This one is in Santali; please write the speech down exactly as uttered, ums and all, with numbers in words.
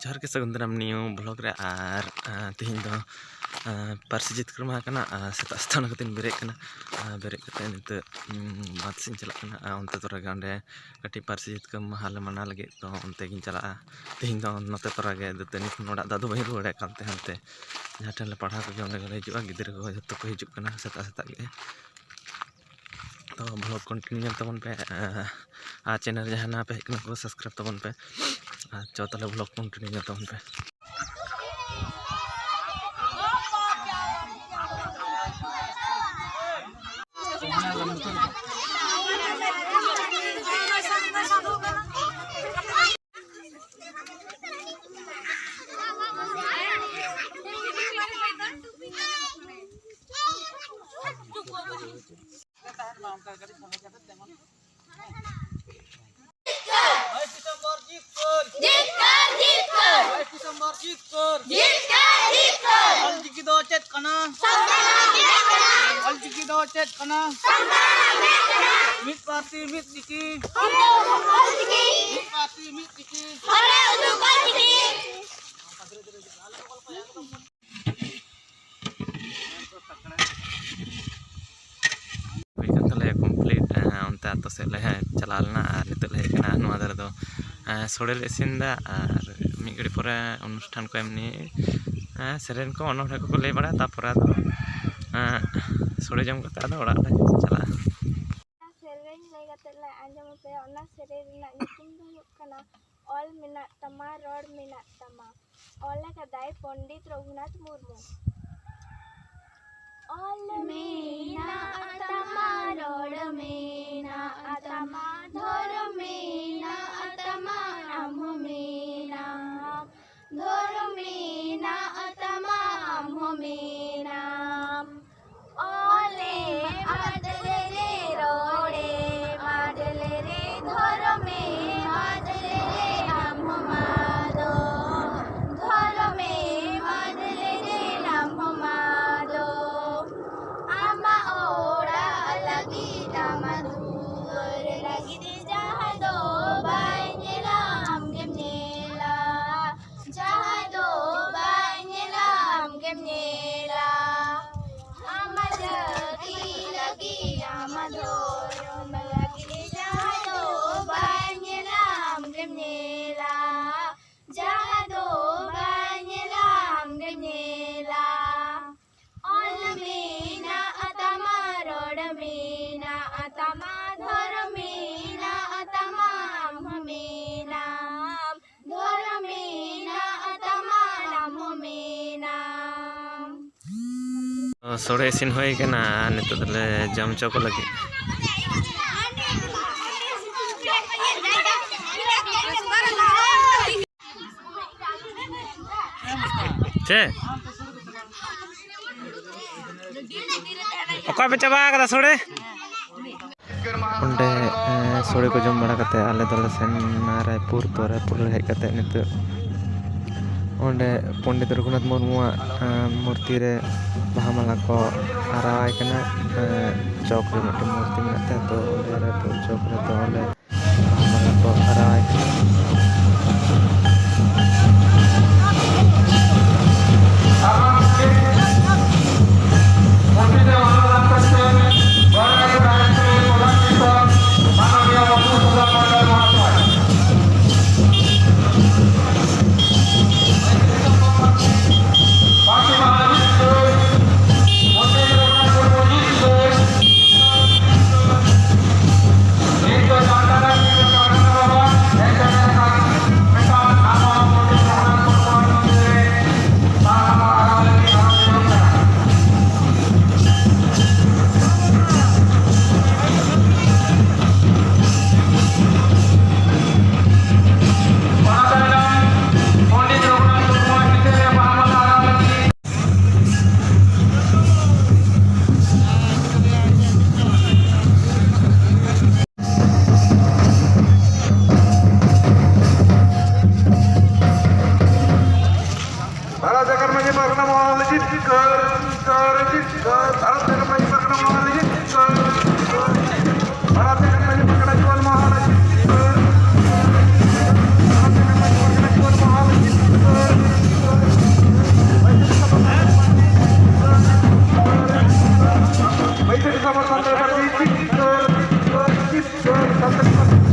ᱡᱚᱦᱟᱨ ᱜᱮ, ᱥᱟᱹᱜᱩᱱ ᱫᱟᱨᱟᱢ ᱱᱤᱭᱩ ᱵᱷᱞᱚᱜ ᱨᱮ᱾ ᱟᱨ ᱟᱨ ᱛᱮᱦᱮᱧ ᱫᱚ ᱟᱨ ᱯᱟᱹᱨᱥᱤ ᱡᱤᱛᱠᱟᱹᱨ ᱢᱟᱦᱟ ᱠᱟᱱᱟ᱾ ᱟᱨ ᱥᱮᱛᱟᱜ ᱥᱮᱛᱟᱜ ᱚᱱᱟ ᱠᱟᱛᱮᱧ ᱵᱮᱨᱮᱫ ᱠᱟᱱᱟ᱾ ᱟᱨ ᱵᱮᱨᱮᱫ ᱠᱟᱛᱮ ᱱᱤᱛᱚᱜ ᱩᱸ, ᱵᱟᱸᱫᱽ ᱥᱮᱫ ᱤᱧ ᱪᱟᱞᱟᱜ ᱠᱟᱱᱟ᱾ ᱟᱨ ᱚᱱᱛᱮ ᱛᱚᱨᱟ ᱜᱮ ᱚᱸᱰᱮ ᱠᱟᱹᱴᱤᱡ ᱯᱟᱹᱨᱥᱤ ᱡᱤᱛᱠᱟᱹᱨ ᱢᱟᱦᱟ ᱞᱮ ᱢᱟᱱᱟᱣ ᱞᱟᱹᱜᱤᱫ, ᱛᱚ ᱚᱱᱛᱮ ᱜᱤᱧ ᱪᱟᱞᱟᱜᱼᱟ᱾ ᱛᱮᱦᱮᱧ ᱫᱚ ᱱᱚᱛᱮ ᱛᱚᱨᱟ ᱜᱮ ᱫᱟᱹᱛᱟᱹᱱᱤ ᱠᱷᱚᱱ ᱚᱲᱟᱜ ᱫᱚ ᱟᱫᱚ ᱵᱟᱹᱧ ᱨᱩᱣᱟᱹᱲᱟ ᱮᱠᱟᱞ ᱛᱮ᱾ ᱦᱟᱱᱛᱮ ᱡᱟᱦᱟᱸ ᱴᱷᱮᱱ ᱞᱮ ᱯᱟᱲᱦᱟᱣ ᱠᱚᱜᱮ ᱚᱸᱰᱮ ᱜᱮᱞᱮ ᱦᱤᱡᱩᱜᱼᱟ᱾ ᱜᱤᱫᱽᱨᱟᱹ ᱠᱚ ᱡᱚᱛᱚ ᱠᱚ ᱦᱤᱡᱩᱜ ᱠᱟᱱᱟ ᱥᱮᱛᱟᱜ ᱥᱮᱛᱟᱜ ᱜᱮ᱾ ᱛᱚ ᱵᱷᱞᱚᱜ ᱠᱚᱱᱴᱤᱱᱤᱭᱩ ᱧᱮᱞ ᱛᱟᱵᱚᱱ ᱯᱮ᱾ ᱟᱨ ᱪᱮᱱᱮᱞ ᱨᱮ ᱡᱟᱦᱟᱸ ᱱᱟᱣᱟ ᱯᱮ ᱦᱮᱡ ᱠᱟᱱᱟ ᱠᱚ, ᱥᱟᱵᱥᱠᱨᱟᱭᱤᱵᱽ ᱛᱟᱵᱚᱱ ᱯᱮ᱾ ᱟᱨ ᱪᱚ ᱛᱟᱦᱞᱮ ᱵᱷᱞᱚᱜ ᱠᱚᱱᱴᱤᱱᱤᱭᱩ ᱧᱮᱞ ᱛᱟᱵᱚᱱ ᱯᱮ᱾ ᱵᱟᱭᱤᱥ ᱰᱤᱥᱮᱢᱵᱚᱨ ᱡᱤᱛᱠᱟᱹᱨ! ᱡᱤᱛᱠᱟᱹᱨ, ᱡᱤᱛᱠᱟᱹᱨ! ᱵᱟᱭᱤᱥ ᱰᱤᱥᱮᱢᱵᱚᱨ ᱡᱤᱛᱠᱟᱹᱨ! ᱡᱤᱛᱠᱟᱹᱨ, ᱡᱤᱛᱠᱟᱹᱨ! ᱚᱞᱪᱤᱠᱤ ᱫᱚ ᱪᱮᱫ ᱠᱟᱱᱟ? ᱥᱟᱱᱛᱟᱲᱟᱜ ᱢᱮᱱᱟᱜ ᱠᱟᱱᱟ! ᱚᱞᱪᱤᱠᱤ ᱫᱚ ᱪᱮᱫ ᱠᱟᱱᱟ? ᱥᱟᱱᱛᱟᱲᱟᱜ ᱢᱮᱱᱟᱜ ᱠᱟᱱᱟ! ᱢᱤᱫ ᱯᱟᱹᱨᱥᱤ ᱢᱤᱫ ᱪᱤᱠᱤ! ᱦᱚᱞᱮ ᱩᱫᱩᱜ ᱚᱞᱪᱤᱠᱤ! ᱢᱤᱫ ᱯᱟᱹᱨᱥᱤ ᱢᱤᱫ ᱪᱤᱠᱤ! ᱦᱚᱞᱮ ᱩᱫᱩᱜ ᱚᱞᱪᱤᱠᱤ! ᱦᱩᱭ ᱠᱟᱱ ᱛᱟᱞᱮᱭᱟ ᱠᱚᱢᱯᱞᱤᱴ᱾ ᱚᱱᱛᱮ ᱟᱛᱳ ᱥᱮᱫ ᱞᱮ ᱪᱟᱞᱟᱣ ᱞᱮᱱᱟ ᱟᱨ ᱱᱤᱛᱚᱜ ᱞᱮ ᱦᱮᱡ ᱠᱟᱱᱟ᱾ ᱱᱚᱣᱟ ᱫᱷᱟᱨᱮ ᱫᱚ ᱥᱳᱲᱮ ᱞᱮ ᱤᱥᱤᱱ ᱮᱫᱟ ᱟᱨ ᱢᱤᱫ ᱜᱷᱟᱹᱲᱤ ᱯᱚᱨᱮ ᱚᱱᱩᱥᱴᱷᱟᱱ ᱠᱚ ᱮᱢᱱᱤ ᱥᱮᱨᱮᱧ ᱠᱚ ᱚᱱᱚᱬᱦᱮ ᱠᱚᱠᱚ ᱞᱟᱹᱭ ᱵᱟᱲᱟᱭᱟ᱾ ᱛᱟᱨᱯᱚᱨᱮ ᱟᱫᱚ ᱥᱳᱲᱮ ᱡᱚᱢ ᱠᱟᱛᱮ ᱟᱫᱚ ᱚᱲᱟᱜ ᱞᱮ ᱪᱟᱞᱟᱜᱼᱟ᱾ ᱥᱮᱨᱮᱧ ᱞᱟᱹᱭ ᱠᱟᱛᱮ ᱞᱮ ᱟᱸᱡᱚᱢ ᱟᱯᱮᱭᱟ᱾ ᱚᱱᱟ ᱥᱮᱨᱮᱧ ᱨᱮᱱᱟᱜ ᱧᱩᱛᱩᱢ ᱫᱚ ᱦᱩᱭᱩᱜ ᱠᱟᱱᱟ ᱚᱞ ᱢᱮᱱᱟᱜ ᱛᱟᱢᱟ, ᱨᱚᱲ ᱢᱮᱱᱟᱜ ᱛᱟᱢᱟ᱾ ᱚᱞ ᱟᱠᱟᱫᱟᱭ ᱯᱚᱱᱰᱤᱛ ᱨᱚᱜᱷᱩᱱᱟᱛᱷ ᱢᱩᱨᱢᱩ᱾ ᱚᱞ ᱢᱮᱱᱟᱜ ᱛᱟᱢᱟ, ᱨᱚᱲ ᱢᱮᱱᱟᱜ ᱛᱟᱢᱟ, ᱫᱷᱚᱨᱚᱢ ᱢᱮᱱᱟᱜ ᱛᱟᱢᱟ, ᱟᱢ ᱦᱚᱸ ᱢᱮᱱᱟᱢ᱾ ᱫᱷᱚᱨᱚᱢ ᱢᱮᱱᱟᱜ ᱛᱟᱢᱟ, ᱟᱢ ᱦᱚᱸ ᱢᱮᱱᱟᱢ᱾ ᱚᱞᱮᱢ ᱟᱫ ᱞᱮᱨᱮ, ᱨᱚᱲᱮᱢ ᱟᱫ ᱞᱮᱨᱮ, ᱫᱷᱚᱨᱚᱢᱮᱢ ᱟᱫ ᱞᱮᱨᱮ, ᱟᱢ ᱦᱚᱸᱢ ᱟᱫᱚᱜ᱾ ᱫᱷᱚᱨᱚᱢᱮᱢ ᱟᱫ ᱞᱮᱨᱮ, ᱟᱢ ᱦᱚᱸᱢ ᱟᱫᱚᱜ᱾ ᱟᱢᱟᱜ ᱚᱲᱟᱜ ᱞᱟᱹᱜᱤᱫ, ᱟᱢᱟᱜ ᱫᱩᱣᱟᱹᱨ ᱞᱟᱹᱜᱤᱫ, ᱡᱟᱦᱟᱸᱭ ᱫᱚ ᱵᱟᱭ ᱧᱮᱞᱟ, ᱟᱢ ᱜᱮᱢ ᱧᱮᱞᱟ᱾ ᱥᱚᱲᱮ ᱤᱥᱤᱱ ᱦᱩᱭ ᱠᱟᱱᱟ, ᱱᱤᱛᱚᱜ ᱫᱚᱞᱮ ᱡᱚᱢ ᱦᱚᱪᱚ ᱠᱚ ᱞᱟᱹᱜᱤᱫ᱾ ᱪᱮᱫ? ᱚᱠᱟ ᱯᱮ ᱪᱟᱵᱟ ᱠᱟᱫᱟ ᱥᱚᱲᱮ? ᱚᱸᱰᱮ, ᱮᱸ, ᱥᱚᱲᱮ ᱠᱚ ᱡᱚᱢ ᱵᱟᱲᱟ ᱠᱟᱛᱮ ᱟᱞᱮ ᱫᱚᱞᱮ ᱥᱮᱱ ᱮᱱᱟ ᱨᱟᱭᱯᱩᱨ᱾ ᱛᱚ, ᱨᱟᱭᱯᱩᱨ ᱨᱮ ᱦᱮᱡ ᱠᱟᱛᱮ ᱱᱤᱛᱚᱜ ᱚᱸᱰᱮ ᱯᱚᱱᱰᱤᱛ ᱨᱚᱜᱷᱩᱱᱟᱛᱷ ᱢᱩᱨᱢᱩᱣᱟᱜ, ᱮᱸ, ᱢᱩᱨᱛᱤ ᱨᱮ ᱵᱟᱦᱟ ᱢᱟᱞᱟ ᱠᱚ ᱟᱨᱟᱣᱟᱭ ᱠᱟᱱᱟ᱾ ᱮᱸ, ᱪᱚᱠ ᱨᱮ ᱢᱤᱫᱴᱮᱱ ᱢᱩᱨᱛᱤ ᱢᱮᱱᱟᱜ ᱛᱟᱭᱟ, ᱛᱚ ᱚᱸᱰᱮ ᱨᱟᱭᱯᱩᱨ ᱪᱚᱠ ᱨᱮ, ᱛᱚ ᱚᱸᱰᱮ ᱵᱟᱦᱟ ᱢᱟᱞᱟ ᱠᱚ ᱟᱨᱟᱣᱟᱭ ᱠᱟᱱᱟ᱾ ᱵᱷᱟᱨᱚᱛ ᱡᱟᱠᱟᱛ ᱢᱟᱹᱡᱷᱤ ᱯᱟᱨᱜᱟᱱᱟ ᱢᱚᱦᱚᱞ ᱞᱟᱹᱜᱤᱫ ᱡᱤᱛᱠᱟᱹᱨ, ᱡᱤᱛᱠᱟᱹᱨ, ᱡᱤᱛᱠᱟᱹᱨ᱾ ᱵᱷᱟᱨᱚᱛ ᱡᱟᱠᱟᱛ ᱢᱟᱹᱡᱷᱤ ᱯᱟᱨᱜᱟᱱᱟ ᱢᱚᱦᱚᱞ ᱞᱟᱹᱜᱤᱫ ᱡᱤᱛᱠᱟᱹᱨ, ᱡᱤᱛᱠᱟᱹᱨ᱾ ᱵᱷᱟᱨᱚᱛ ᱡᱟᱠᱟᱛ ᱢᱟᱹᱡᱷᱤ ᱯᱟᱨᱜᱟᱱᱟ ᱡᱩᱣᱟᱹᱱ ᱢᱚᱦᱚᱞ ᱞᱟᱹᱜᱤᱫ ᱡᱤᱛᱠᱟᱹᱨ, ᱡᱤᱛᱠᱟᱹᱨ᱾ ᱵᱷᱟᱨᱚᱛ ᱡᱟᱠᱟᱛ ᱢᱟᱹᱡᱷᱤ ᱯᱟᱨᱜᱟᱱᱟ ᱡᱩᱣᱟᱹᱱ ᱢᱚᱦᱚᱞ ᱞᱟᱹᱜᱤᱫ ᱡᱤᱛᱠᱟᱹᱨ, ᱡᱤᱛᱠᱟᱹᱨ᱾ ᱵᱟᱹᱭᱥᱟᱹᱠᱷ ᱥᱟᱵᱚᱱ ᱥᱟᱱᱛᱟᱲ ᱯᱟᱹᱨᱥᱤ ᱡᱤᱛᱠᱟᱹᱨ, ᱡᱤᱛᱠᱟᱹᱨ, ᱡᱤᱛᱠᱟᱹᱨ᱾ ᱥᱟᱱᱛᱟᱲ ᱯᱟᱹᱨᱥᱤ